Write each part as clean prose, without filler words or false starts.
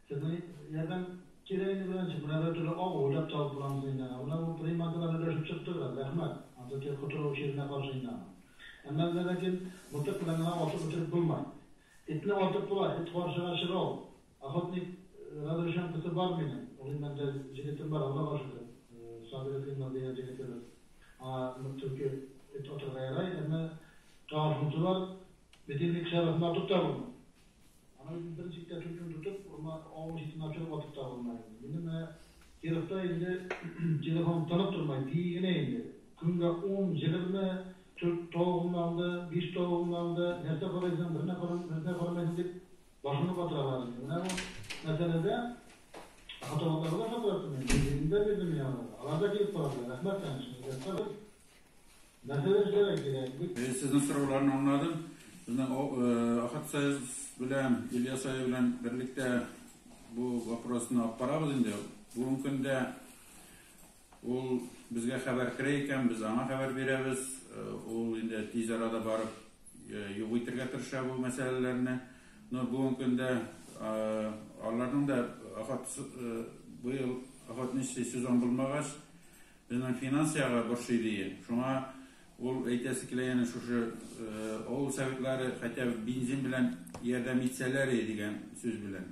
Сезнең ярдәм кирәк инде беренче. Менә бер төрле ау уйлап табып буламыз инде аңа. Менә бу приманкалар өләшеп чыктык, рәхмәт. Анда теге котыру чиренә каршы инде аңа. Әмма менә ләкин мылтык белән генә атып бетереп булмый. Этне атып була, эт каршыга чыга ул. Охотник разрешенкасы бар минем. Ул инде анда җегетем бар, Аллага шөкер. Сабиров Илнар дигән җегетебез. Аңа төлке эт атырга ярай, әмма тагын шунысы бар, бит инде кеше арасында атып та булмый. Аны бит бер читтә төлкене тотып, урман, авыл читенә алып чыгып атып та булмый инде. Минем менә Кировта инде телефон тынып тормый, бии генә инде. Көнгә ун, 20 төрт тавыгымны алды, биш тавыгымны алды, нәрсә карыйсың, берне карам, берсенә карамыйсың дип башымны катыралар инде. Менә бу мәсьәләдә охотоводларга да шалтыраттым мин, бензинны да бирдем мин аларга. Алар да килеп карадылар, рәхмәт, конечно. Мәсьәлә эшләргә кирәк бит. Сезнең сорауларны аңладым. Безнең Ахат Саез белән, Ильяс ай белән берлектә бу вопросны алып барабыз инде. Бүгенге көндә ул безгә хәбәр керә икән, без аңа хәбәр бирәбез. Ул инде тиз арада барып юк итәргә тырыша бу мәсьәләләрне. Но бүгенге көндә аларның да Ахат быел охотничий сезон булмагач, Безнең финанс ягы борчый ди. Шуңа ул әйтәсе килә янә шушы авыл советлары хотя бы бензин белән ярдәм итсәләр иде дигән сүз белән.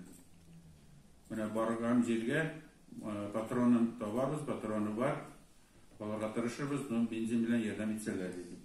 Менә барган җиргә патронын табарбыз, патроны бар. Алырга тырышырбыз, но бензин белән ярдәм итсәләр иде.